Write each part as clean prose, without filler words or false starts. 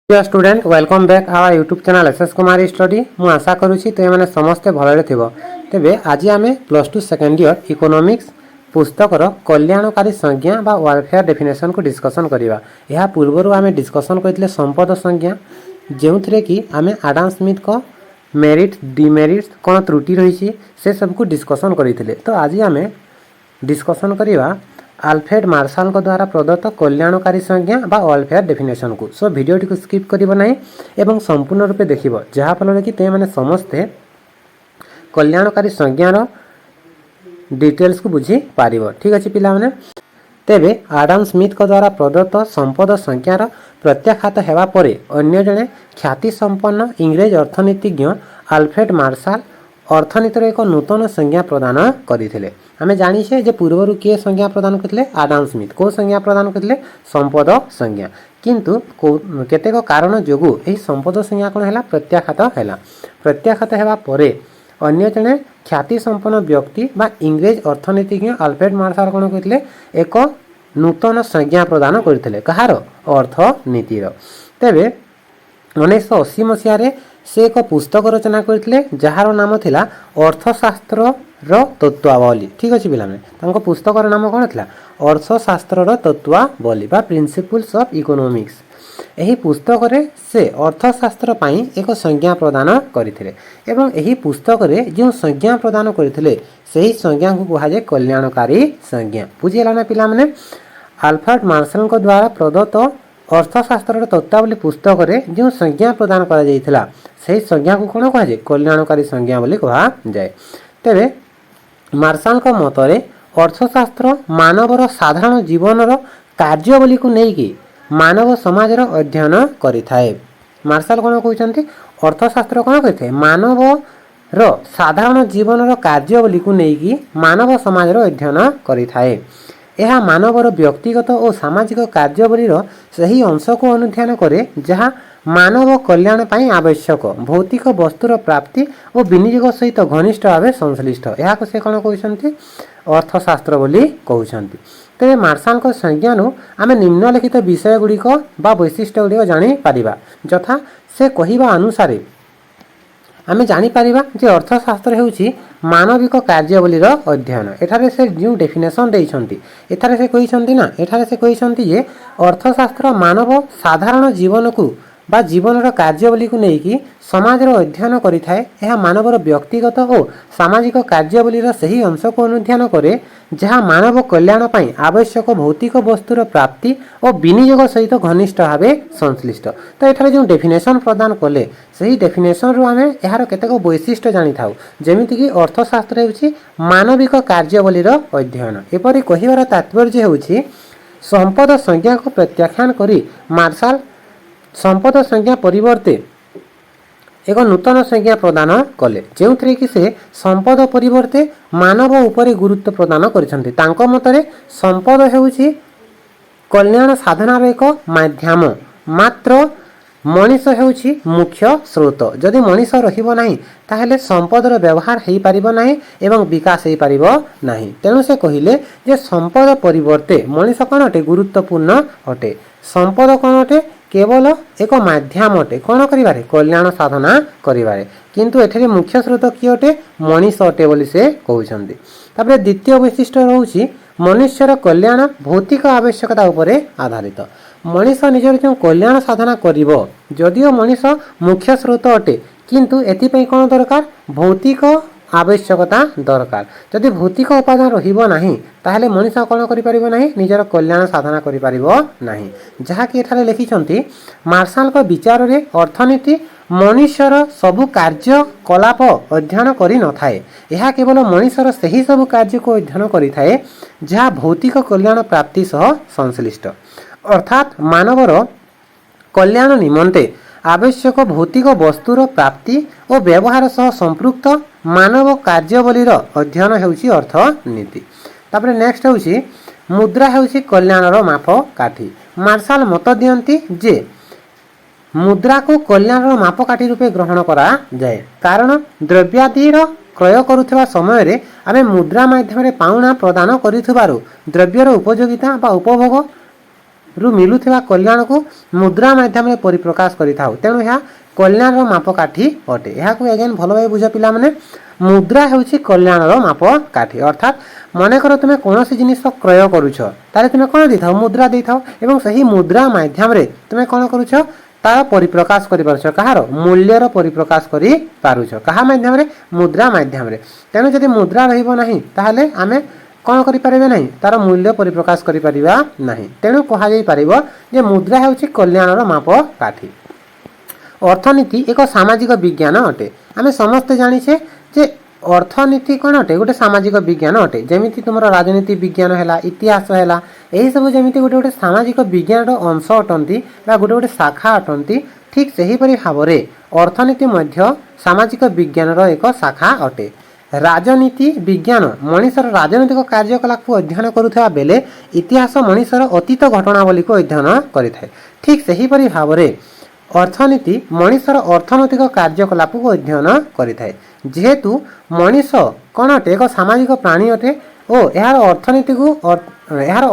Dear student, welcome back our YouTube channel S S Kumar study. ମୁଁ ଆଶା କରୁଛି ତୁମେମାନେ ସମସ୍ତେ ଭଲରେ ଥିବ। ତେବେ ଆଜି ଆମେ +2 ସେକେଣ୍ଡ ଇୟର୍ ଇକୋନୋମିକ୍ସ ପୁସ୍ତକର କଲ୍ୟାଣକାରୀ ସଂଜ୍ଞା ବା ୱେଲଫେୟାର ଡେଫିନେସନକୁ ଡିସ୍କସନ୍ କରିବା। ଏହା ପୂର୍ବରୁ ଆମେ ଡିସ୍କସନ୍ କରିଥିଲେ ସମ୍ପଦ ସଂଜ୍ଞା, ଯେଉଁଥିରେ କି ଆମେ ଆଡାମ ସ୍ମିଥଙ୍କ ମେରିଟ୍, ଡିମେରିଟ୍ସ, କ'ଣ ତ୍ରୁଟି ରହିଛି, ସେସବୁକୁ ଡିସ୍କସନ୍ କରିଥିଲେ। ତ ଆଜି ଆମେ ଡିସ୍କସନ୍ କରିବା ଆଲଫ୍ରେଡ୍ ମାର୍ଶାଲଙ୍କ ଦ୍ୱାରା ପ୍ରଦତ୍ତ କଲ୍ୟାଣକାରୀ ସଂଜ୍ଞା ବା ୱେଲଫେୟାର ଡେଫିନେସନକୁ। ସୋ ଭିଡ଼ିଓଟିକୁ ସ୍କିପ୍ କରିବ ନାହିଁ ଏବଂ ସମ୍ପୂର୍ଣ୍ଣ ରୂପେ ଦେଖିବ, ଯାହାଫଳରେ କି ତୁମେମାନେ ସମସ୍ତେ କଲ୍ୟାଣକାରୀ ସଂଜ୍ଞାର ଡିଟେଲ୍ସକୁ ବୁଝିପାରିବ। ଠିକ୍ ଅଛି ପିଲାମାନେ। ତେବେ ଆଡାମ ସ୍ମିଥଙ୍କ ଦ୍ୱାରା ପ୍ରଦତ୍ତ ସମ୍ପଦ ସଂଜ୍ଞାର ପ୍ରତ୍ୟାଖ୍ୟାତ ହେବା ପରେ ଅନ୍ୟ ଜଣେ ଖ୍ୟାତିସମ୍ପନ୍ନ ଇଂରେଜ ଅର୍ଥନୀତିଜ୍ଞ ଆଲଫ୍ରେଡ୍ ମାର୍ଶାଲ ଅର୍ଥନୀତିର ଏକ ନୂତନ ସଂଜ୍ଞା ପ୍ରଦାନ କରିଥିଲେ। ଆମେ ଜାଣିଛେ ଯେ ପୂର୍ବରୁ କିଏ ସଂଜ୍ଞା ପ୍ରଦାନ କରିଥିଲେ? ଆଡାମ ସ୍ମିଥ। କେଉଁ ସଂଜ୍ଞା ପ୍ରଦାନ କରିଥିଲେ? ସମ୍ପଦ ସଂଜ୍ଞା। କିନ୍ତୁ କେତେକ କାରଣ ଯୋଗୁଁ ଏହି ସମ୍ପଦ ସଂଜ୍ଞା କ'ଣ ହେଲା? ପ୍ରତ୍ୟାଖ୍ୟାତ ହେଲା। ପ୍ରତ୍ୟାଖ୍ୟାତ ହେବା ପରେ ଅନ୍ୟ ଜଣେ ଖ୍ୟାତିସମ୍ପନ୍ନ ବ୍ୟକ୍ତି ବା ଇଂରେଜ ଅର୍ଥନୀତିଜ୍ଞ ଆଲଫ୍ରେଡ୍ ମାର୍ଶାଲ କ'ଣ କରିଥିଲେ? ଏକ ନୂତନ ସଂଜ୍ଞା ପ୍ରଦାନ କରିଥିଲେ। କାହାର? ଅର୍ଥନୀତିର। ତେବେ 1980 ମସିହାରେ ସେ ଏକ ପୁସ୍ତକ ରଚନା କରିଥିଲେ, ଯାହାର ନାମ ଥିଲା ଅର୍ଥଶାସ୍ତ୍ରର ତତ୍ତ୍ୱାବଳୀ। ଠିକ୍ ଅଛି ପିଲାମାନେ, ତାଙ୍କ ପୁସ୍ତକର ନାମ କ'ଣ ଥିଲା? ଅର୍ଥଶାସ୍ତ୍ରର ତତ୍ତ୍ୱାବଳୀ ବା ପ୍ରିନ୍ସିପଲ୍ସ ଅଫ୍ ଇକୋନୋମିକ୍ସ। ଏହି ପୁସ୍ତକରେ ସେ ଅର୍ଥଶାସ୍ତ୍ର ପାଇଁ ଏକ ସଂଜ୍ଞା ପ୍ରଦାନ କରିଥିଲେ ଏବଂ ଏହି ପୁସ୍ତକରେ ଯେଉଁ ସଂଜ୍ଞା ପ୍ରଦାନ କରିଥିଲେ, ସେହି ସଂଜ୍ଞାକୁ କୁହାଯାଏ କଲ୍ୟାଣକାରୀ ସଂଜ୍ଞା। ବୁଝିହେଲା ନା ପିଲାମାନେ? ଆଲଫ୍ରେଡ୍ ମାର୍ଶାଲଙ୍କ ଦ୍ୱାରା ପ୍ରଦତ୍ତ ଅର୍ଥଶାସ୍ତ୍ରର ତତ୍ତ୍ୱାବଳୀ ପୁସ୍ତକରେ ଯେଉଁ ସଂଜ୍ଞା ପ୍ରଦାନ କରାଯାଇଥିଲା, ସେହି ସଂଜ୍ଞାକୁ କ'ଣ କୁହାଯାଏ? କଲ୍ୟାଣକାରୀ ସଂଜ୍ଞା ବୋଲି କୁହାଯାଏ। ତେବେ ମାର୍ଶାଲଙ୍କ ମତରେ ଅର୍ଥଶାସ୍ତ୍ର ମାନବର ସାଧାରଣ ଜୀବନର କାର୍ଯ୍ୟାବଳୀକୁ ନେଇକି ମାନବ ସମାଜର ଅଧ୍ୟୟନ କରିଥାଏ। ମାର୍ଶାଲ କ'ଣ କହୁଛନ୍ତି? ଅର୍ଥଶାସ୍ତ୍ର କ'ଣ କରିଥାଏ? ମାନବର ସାଧାରଣ ଜୀବନର କାର୍ଯ୍ୟାବଳୀକୁ ନେଇକି ମାନବ ସମାଜର ଅଧ୍ୟୟନ କରିଥାଏ। ଏହା ମାନବର ବ୍ୟକ୍ତିଗତ ଓ ସାମାଜିକ କାର୍ଯ୍ୟାବଳୀର ସେହି ଅଂଶକୁ ଅନୁଧ୍ୟାନ କରେ, ଯାହା ମାନବ କଲ୍ୟାଣ ପାଇଁ ଆବଶ୍ୟକ ଭୌତିକ ବସ୍ତୁର ପ୍ରାପ୍ତି ଓ ବିନିଯୋଗ ସହିତ ଘନିଷ୍ଠ ଭାବେ ସଂଶ୍ଳିଷ୍ଟ। ଏହାକୁ ସେ କ'ଣ କହୁଛନ୍ତି? ଅର୍ଥଶାସ୍ତ୍ର ବୋଲି କହୁଛନ୍ତି। ତେବେ ମାର୍ଶାଲଙ୍କ ସଂଜ୍ଞାରୁ ଆମେ ନିମ୍ନଲିଖିତ ବିଷୟ ଗୁଡ଼ିକ ବା ବୈଶିଷ୍ଟ୍ୟ ଗୁଡ଼ିକ ଜାଣିପାରିବା। ଯଥା, ସେ କହିବା ଅନୁସାରେ ଆମେ ଜାଣିପାରିବା ଯେ ଅର୍ଥଶାସ୍ତ୍ର ହେଉଛି ମାନବିକ କାର୍ଯ୍ୟାବଳୀର ଅଧ୍ୟୟନ। ଏଠାରେ ସେ ଯେଉଁ ଡେଫିନେସନ୍ ଦେଇଛନ୍ତି, ଏଠାରେ ସେ କହିଛନ୍ତି ନା, ଏଠାରେ ସେ କହିଛନ୍ତି ଯେ ଅର୍ଥଶାସ୍ତ୍ର ମାନବ ସାଧାରଣ ଜୀବନକୁ ବା ଜୀବନର କାର୍ଯ୍ୟାବଳୀକୁ ନେଇକି ସମାଜର ଅଧ୍ୟୟନ କରିଥାଏ। ଏହା ମାନବର ବ୍ୟକ୍ତିଗତ ଓ ସାମାଜିକ କାର୍ଯ୍ୟାବଳୀର ସେହି ଅଂଶକୁ ଅନୁଧ୍ୟାନ କରେ, ଯାହା ମାନବ କଲ୍ୟାଣ ପାଇଁ ଆବଶ୍ୟକ ଭୌତିକ ବସ୍ତୁର ପ୍ରାପ୍ତି ଓ ବିନିଯୋଗ ସହିତ ଘନିଷ୍ଠ ଭାବେ ସଂଶ୍ଳିଷ୍ଟ। ତ ଏଠାରେ ଯେଉଁ ଡେଫିନେସନ୍ ପ୍ରଦାନ କଲେ, ସେହି ଡେଫିନେସନ୍ରୁ ଆମେ ଏହାର କେତେକ ବୈଶିଷ୍ଟ୍ୟ ଜାଣିଥାଉ, ଯେମିତିକି ଅର୍ଥଶାସ୍ତ୍ର ହେଉଛି ମାନବିକ କାର୍ଯ୍ୟାବଳୀର ଅଧ୍ୟୟନ। ଏପରି କହିବାର ତାତ୍ପର୍ଯ୍ୟ ହେଉଛି, ସମ୍ପଦ ସଂଜ୍ଞାକୁ ପ୍ରତ୍ୟାଖ୍ୟାନ କରି ମାର୍ଶାଲ ସମ୍ପଦ ସଂଜ୍ଞା ପରିବର୍ତ୍ତେ ଏକ ନୂତନ ସଂଜ୍ଞା ପ୍ରଦାନ କଲେ, ଯେଉଁଥିରେ କି ସେ ସମ୍ପଦ ପରିବର୍ତ୍ତେ ମାନବ ଉପରେ ଗୁରୁତ୍ୱ ପ୍ରଦାନ କରିଛନ୍ତି। ତାଙ୍କ ମତରେ ସମ୍ପଦ ହେଉଛି କଲ୍ୟାଣ ସାଧନାର ଏକ ମାଧ୍ୟମ ମାତ୍ର, ମଣିଷ ହେଉଛି ମୁଖ୍ୟ ସ୍ରୋତ। ଯଦି ମଣିଷ ରହିବ ନାହିଁ, ତାହେଲେ ସମ୍ପଦର ବ୍ୟବହାର ହେଇପାରିବ ନାହିଁ ଏବଂ ବିକାଶ ହେଇପାରିବ ନାହିଁ। ତେଣୁ ସେ କହିଲେ ଯେ ସମ୍ପଦ ପରିବର୍ତ୍ତେ ମଣିଷ କ'ଣ ଅଟେ? ଗୁରୁତ୍ୱପୂର୍ଣ୍ଣ ଅଟେ। ସମ୍ପଦ କ'ଣ ଅଟେ? କେବଳ ଏକ ମାଧ୍ୟମ ଅଟେ। କ'ଣ କରିବାରେ? କଲ୍ୟାଣ ସାଧନା କରିବାରେ। କିନ୍ତୁ ଏଠାରେ ମୁଖ୍ୟ ସ୍ରୋତ କିଏ ଅଟେ? ମଣିଷ ଅଟେ ବୋଲି ସେ କହୁଛନ୍ତି। ତାପରେ ଦ୍ୱିତୀୟ ବୈଶିଷ୍ଟ୍ୟ ରହୁଛି, ମନୁଷ୍ୟର କଲ୍ୟାଣ ଭୌତିକ ଆବଶ୍ୟକତା ଉପରେ ଆଧାରିତ। ମଣିଷ ନିଜର ଯେଉଁ କଲ୍ୟାଣ ସାଧନା କରିବ, ଯଦିଓ ମଣିଷ ମୁଖ୍ୟ ସ୍ରୋତ ଅଟେ, କିନ୍ତୁ ଏଥିପାଇଁ କ'ଣ ଦରକାର? ଭୌତିକ ଆବଶ୍ୟକତା ଦରକାର। ଯଦି ଭୌତିକ ଉପାଦାନ ରହିବ ନାହିଁ, ତାହେଲେ ମଣିଷ କ'ଣ କରିପାରିବ ନାହିଁ? ନିଜର କଲ୍ୟାଣ ସାଧନା କରିପାରିବ ନାହିଁ। ଯାହାକି ଏଠାରେ ଲେଖିଛନ୍ତି, ମାର୍ଶାଲଙ୍କ ବିଚାରରେ ଅର୍ଥନୀତି ମନୁଷ୍ୟର ସବୁ କାର୍ଯ୍ୟକଳାପ ଅଧ୍ୟୟନ କରିନଥାଏ। ଏହା କେବଳ ମଣିଷର ସେହି ସବୁ କାର୍ଯ୍ୟକୁ ଅଧ୍ୟୟନ କରିଥାଏ, ଯାହା ଭୌତିକ କଲ୍ୟାଣ ପ୍ରାପ୍ତି ସହ ସଂଶ୍ଳିଷ୍ଟ। ଅର୍ଥାତ୍ ମାନବର କଲ୍ୟାଣ ନିମନ୍ତେ ଆବଶ୍ୟକ ଭୌତିକ ବସ୍ତୁର ପ୍ରାପ୍ତି ଓ ବ୍ୟବହାର ସହ ସମ୍ପୃକ୍ତ ମାନବ କାର୍ଯ୍ୟାବଳୀର ଅଧ୍ୟୟନ ହେଉଛି ଅର୍ଥନୀତି। ତାପରେ ନେକ୍ସଟ ହେଉଛି, ମୁଦ୍ରା ହେଉଛି କଲ୍ୟାଣର ମାପକାଠି। ମାର୍ଶାଲ ମତ ଦିଅନ୍ତି ଯେ ମୁଦ୍ରାକୁ କଲ୍ୟାଣର ମାପକାଠି ରୂପେ ଗ୍ରହଣ କରାଯାଏ, କାରଣ ଦ୍ରବ୍ୟାଦିର କ୍ରୟ କରୁଥିବା ସମୟରେ ଆମେ ମୁଦ୍ରା ମାଧ୍ୟମରେ ପାଉଣା ପ୍ରଦାନ କରୁଥିବାରୁ ଦ୍ରବ୍ୟର ଉପଯୋଗିତା ବା ଉପଭୋଗ ରୁ ମିଳୁଥିବା କଲ୍ୟାଣକୁ ମୁଦ୍ରା ମାଧ୍ୟମରେ ପରିପ୍ରକାଶ କରିଥାଉ। ତେଣୁ ଏହା କଲ୍ୟାଣର ମାପକାଠି ଅଟେ। ଏହାକୁ ଏଗେନ୍ ଭଲ ଭାବେ ବୁଝ ପିଲାମାନେ। ମୁଦ୍ରା ହେଉଛି କଲ୍ୟାଣର ମାପକାଠି। ଅର୍ଥାତ୍ ମନେକର ତୁମେ କୌଣସି ଜିନିଷ କ୍ରୟ କରୁଛ, ତାହେଲେ ତୁମେ କ'ଣ ଦେଇଥାଅ? ମୁଦ୍ରା ଦେଇଥାଅ। ଏବଂ ସେହି ମୁଦ୍ରା ମାଧ୍ୟମରେ ତୁମେ କ'ଣ କରୁଛ? ତାର ପରିପ୍ରକାଶ କରିପାରୁଛ। କାହାର? ମୂଲ୍ୟର ପରିପ୍ରକାଶ କରିପାରୁଛ। କାହା ମାଧ୍ୟମରେ? ମୁଦ୍ରା ମାଧ୍ୟମରେ। ତେଣୁ ଯଦି ମୁଦ୍ରା ରହିବ ନାହିଁ, ତାହେଲେ ଆମେ କ'ଣ କରିପାରିବେ ନାହିଁ? ତାର ମୂଲ୍ୟ ପରିପ୍ରକାଶ କରିପାରିବା ନାହିଁ। ତେଣୁ କୁହାଯାଇପାରିବ ଯେ ମୁଦ୍ରା ହେଉଛି କଲ୍ୟାଣର ମାପକାଠି। ଅର୍ଥନୀତି ଏକ ସାମାଜିକ ବିଜ୍ଞାନ ଅଟେ। ଆମେ ସମସ୍ତେ ଜାଣିଛେ ଯେ ଅର୍ଥନୀତି କ'ଣ ଅଟେ? ଗୋଟେ ସାମାଜିକ ବିଜ୍ଞାନ ଅଟେ। ଯେମିତି ତୁମର ରାଜନୀତି ବିଜ୍ଞାନ ହେଲା, ଇତିହାସ ହେଲା, ଏହିସବୁ ଯେମିତି ଗୋଟେ ଗୋଟେ ସାମାଜିକ ବିଜ୍ଞାନର ଅଂଶ ଅଟନ୍ତି ବା ଗୋଟେ ଗୋଟେ ଶାଖା ଅଟନ୍ତି, ଠିକ୍ ସେହିପରି ଭାବରେ ଅର୍ଥନୀତି ମଧ୍ୟ ସାମାଜିକ ବିଜ୍ଞାନର ଏକ ଶାଖା ଅଟେ। ରାଜନୀତି ବିଜ୍ଞାନ ମଣିଷର ରାଜନୈତିକ କାର୍ଯ୍ୟକଳାପକୁ ଅଧ୍ୟୟନ କରୁଥିବା ବେଳେ ଇତିହାସ ମଣିଷର ଅତୀତ ଘଟଣାବଳୀକୁ ଅଧ୍ୟୟନ କରିଥାଏ। ଠିକ୍ ସେହିପରି ଭାବରେ ଅର୍ଥନୀତି ମଣିଷର ଅର୍ଥନୈତିକ କାର୍ଯ୍ୟକଳାପକୁ ଅଧ୍ୟୟନ କରିଥାଏ। ଯେହେତୁ ମଣିଷ କ'ଣ ଅଟେ? ଏକ ସାମାଜିକ ପ୍ରାଣୀ ଅଟେ ଓ ଏହାର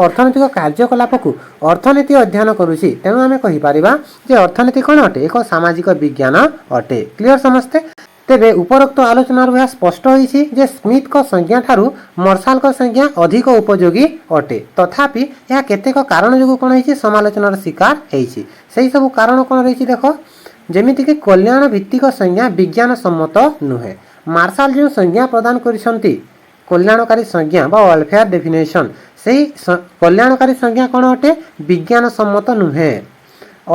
ଅର୍ଥନୈତିକ କାର୍ଯ୍ୟକଳାପକୁ ଅର୍ଥନୀତି ଅଧ୍ୟୟନ କରୁଛି, ତେଣୁ ଆମେ କହିପାରିବା ଯେ ଅର୍ଥନୀତି କ'ଣ ଅଟେ? ଏକ ସାମାଜିକ ବିଜ୍ଞାନ ଅଟେ। କ୍ଲିଅର ସମସ୍ତେ? ତେବେ ଉପରୋକ୍ତ ଆଲୋଚନାରୁ ଏହା ସ୍ପଷ୍ଟ ହୋଇଛି ଯେ ସ୍ମିଥଙ୍କ ସଂଜ୍ଞା ଠାରୁ ମାର୍ଶାଲଙ୍କ ସଂଜ୍ଞା ଅଧିକ ଉପଯୋଗୀ ଅଟେ। ତଥାପି ଏହା କେତେକ କାରଣ ଯୋଗୁଁ କ'ଣ ହେଇଛି? ସମାଲୋଚନାର ଶିକାର ହେଇଛି। ସେହି ସବୁ କାରଣ କ'ଣ ରହିଛି ଦେଖ। ଯେମିତିକି କଲ୍ୟାଣ ଭିତ୍ତିକ ସଂଜ୍ଞା ବିଜ୍ଞାନ ସମ୍ମତ ନୁହେଁ। ମାର୍ଶାଲ ଯେଉଁ ସଂଜ୍ଞା ପ୍ରଦାନ କରିଛନ୍ତି, କଲ୍ୟାଣକାରୀ ସଂଜ୍ଞା ବା ୱେଲଫେୟାର ଡେଫିନେସନ୍, ସେହି କଲ୍ୟାଣକାରୀ ସଂଜ୍ଞା କ'ଣ ଅଟେ? ବିଜ୍ଞାନ ସମ୍ମତ ନୁହେଁ।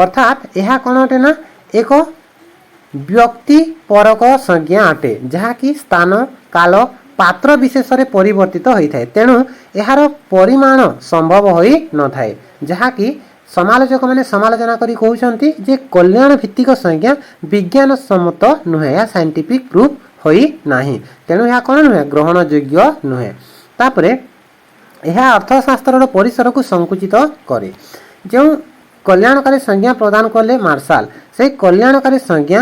ଅର୍ଥାତ୍ ଏହା କ'ଣ ଅଟେ ନା ଏକ ବ୍ୟକ୍ତି ପରକ ସଂଜ୍ଞା ଅଟେ, ଯାହାକି ସ୍ଥାନ, କାଳ, ପାତ୍ର ବିଶେଷରେ ପରିବର୍ତ୍ତିତ ହୋଇଥାଏ। ତେଣୁ ଏହାର ପରିମାଣ ସମ୍ଭବ ହୋଇନଥାଏ। ଯାହାକି ସମାଲୋଚକମାନେ ସମାଲୋଚନା କରି କହୁଛନ୍ତି ଯେ କଲ୍ୟାଣ ଭିତ୍ତିକ ସଂଜ୍ଞା ବିଜ୍ଞାନ ସମ୍ମତ ନୁହେଁ, ଏହା ସାଇଣ୍ଟିଫିକ୍ ପ୍ରୁଫ୍ ହୋଇନାହିଁ। ତେଣୁ ଏହା କ'ଣ ନୁହେଁ? ଗ୍ରହଣଯୋଗ୍ୟ ନୁହେଁ। ତାପରେ ଏହା ଅର୍ଥଶାସ୍ତ୍ରର ପରିସରକୁ ସଂକୁଚିତ କରେ। ଯେଉଁ କଲ୍ୟାଣକାରୀ ସଂଜ୍ଞା ପ୍ରଦାନ କଲେ ମାର୍ଶାଲ, ସେହି କଲ୍ୟାଣକାରୀ ସଂଜ୍ଞା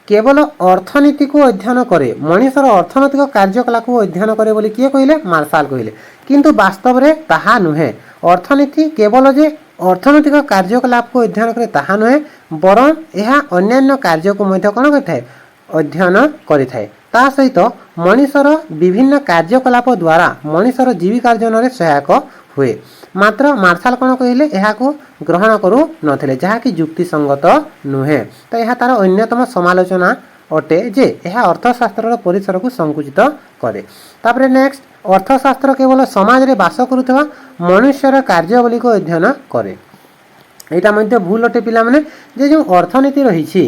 କେବଳ ଅର୍ଥନୀତିକୁ ଅଧ୍ୟୟନ କରେ, ମଣିଷର ଅର୍ଥନୈତିକ କାର୍ଯ୍ୟକଳାପକୁ ଅଧ୍ୟୟନ କରେ ବୋଲି କିଏ କହିଲେ? ମାର୍ଶାଲ କହିଲେ। କିନ୍ତୁ ବାସ୍ତବରେ ତାହା ନୁହେଁ। ଅର୍ଥନୀତି କେବଳ ଯେ ଅର୍ଥନୈତିକ କାର୍ଯ୍ୟକଳାପକୁ ଅଧ୍ୟୟନ କରେ ତାହା ନୁହେଁ, ବରଂ ଏହା ଅନ୍ୟାନ୍ୟ କାର୍ଯ୍ୟକୁ ମଧ୍ୟ କ'ଣ କରିଥାଏ? ଅଧ୍ୟୟନ କରିଥାଏ। ତା ସହିତ ମଣିଷର ବିଭିନ୍ନ କାର୍ଯ୍ୟକଳାପ ଦ୍ୱାରା ମଣିଷର ଜୀବିକାର୍ଜନରେ ସହାୟକ ହୁଏ। ମାତ୍ର ମାର୍ଶାଲ କ'ଣ କହିଲେ? ଏହାକୁ ଗ୍ରହଣ କରୁନଥିଲେ, ଯାହାକି ଯୁକ୍ତିସଙ୍ଗତ ନୁହେଁ। ତ ଏହା ତାର ଅନ୍ୟତମ ସମାଲୋଚନା ଅଟେ ଯେ ଏହା ଅର୍ଥଶାସ୍ତ୍ରର ପରିସରକୁ ସଂକୁଚିତ କରେ। ତାପରେ ନେକ୍ସଟ, ଅର୍ଥଶାସ୍ତ୍ର କେବଳ ସମାଜରେ ବାସ କରୁଥିବା ମନୁଷ୍ୟର କାର୍ଯ୍ୟାବଳୀକୁ ଅଧ୍ୟୟନ କରେ। ଏଇଟା ମଧ୍ୟ ଭୁଲ ଅଟେ ପିଲାମାନେ, ଯେ ଯେଉଁ ଅର୍ଥନୀତି ରହିଛି,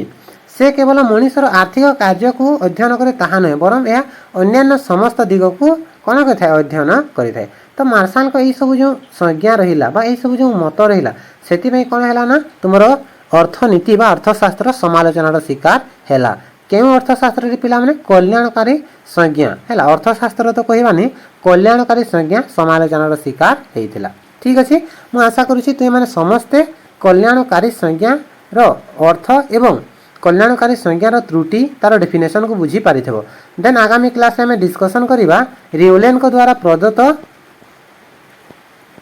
ସେ କେବଳ ମଣିଷର ଆର୍ଥିକ କାର୍ଯ୍ୟକୁ ଅଧ୍ୟୟନ କରେ ତାହା ନୁହେଁ, ବରଂ ଏହା ଅନ୍ୟାନ୍ୟ ସମସ୍ତ ଦିଗକୁ କ'ଣ କରିଥାଏ? ଅଧ୍ୟୟନ କରିଥାଏ। ତ ମାର୍ଶାଲଙ୍କ ଏଇସବୁ ଯେଉଁ ସଂଜ୍ଞା ରହିଲା ବା ଏଇସବୁ ଯେଉଁ ମତ ରହିଲା, ସେଥିପାଇଁ କ'ଣ ହେଲା ନା ତୁମର ଅର୍ଥନୀତି ବା ଅର୍ଥଶାସ୍ତ୍ର ସମାଲୋଚନାର ଶିକାର ହେଲା। କେଉଁ ଅର୍ଥଶାସ୍ତ୍ରରେ ପିଲାମାନେ? କଲ୍ୟାଣକାରୀ ସଂଜ୍ଞା ହେଲା, ଅର୍ଥଶାସ୍ତ୍ର ତ କହିବାନି, କଲ୍ୟାଣକାରୀ ସଂଜ୍ଞା ସମାଲୋଚନାର ଶିକାର ହେଇଥିଲା। ଠିକ୍ ଅଛି, ମୁଁ ଆଶା କରୁଛି ତୁମେମାନେ ସମସ୍ତେ କଲ୍ୟାଣକାରୀ ସଂଜ୍ଞାର ଅର୍ଥ ଏବଂ କଲ୍ୟାଣକାରୀ ସଂଜ୍ଞାର ତ୍ରୁଟି, ତାର ଡେଫିନେସନକୁ ବୁଝିପାରିଥିବ। ଦେନ୍ ଆଗାମୀ କ୍ଲାସରେ ଆମେ ଡିସ୍କସନ୍ କରିବା ରିଓଲେନଙ୍କ ଦ୍ୱାରା ପ୍ରଦତ୍ତ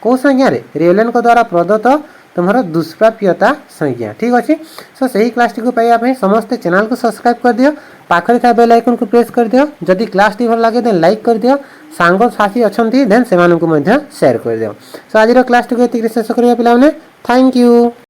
କେଉଁ ସଂଜ୍ଞାରେ? ରିଓଲେନଙ୍କ ଦ୍ୱାରା ପ୍ରଦତ୍ତ ତୁମର ଦୁଷ୍ପ୍ରାପ୍ୟତା ସଂଜ୍ଞା। ଠିକ୍ ଅଛି, ସୋ ସେହି କ୍ଲାସଟିକୁ ପାଇବା ପାଇଁ ସମସ୍ତେ ଚ୍ୟାନେଲକୁ ସବସ୍କ୍ରାଇବ୍ କରିଦିଅ, ପାଖରେ ଥିବା ବେଲ୍ ଆଇକନ୍କୁ ପ୍ରେସ୍ କରିଦିଅ। ଯଦି କ୍ଲାସଟି ଭଲ ଲାଗେ, ଦେନ୍ ଲାଇକ୍ କରିଦିଅ। ସାଙ୍ଗସାଥି ଅଛନ୍ତି, ଦେନ୍ ସେମାନଙ୍କୁ ମଧ୍ୟ ସେୟାର କରିଦିଅ। ସୋ ଆଜିର କ୍ଲାସଟିକୁ ଏତିକିରେ ଶେଷ କରିବା ପିଲାମାନେ। Thank you.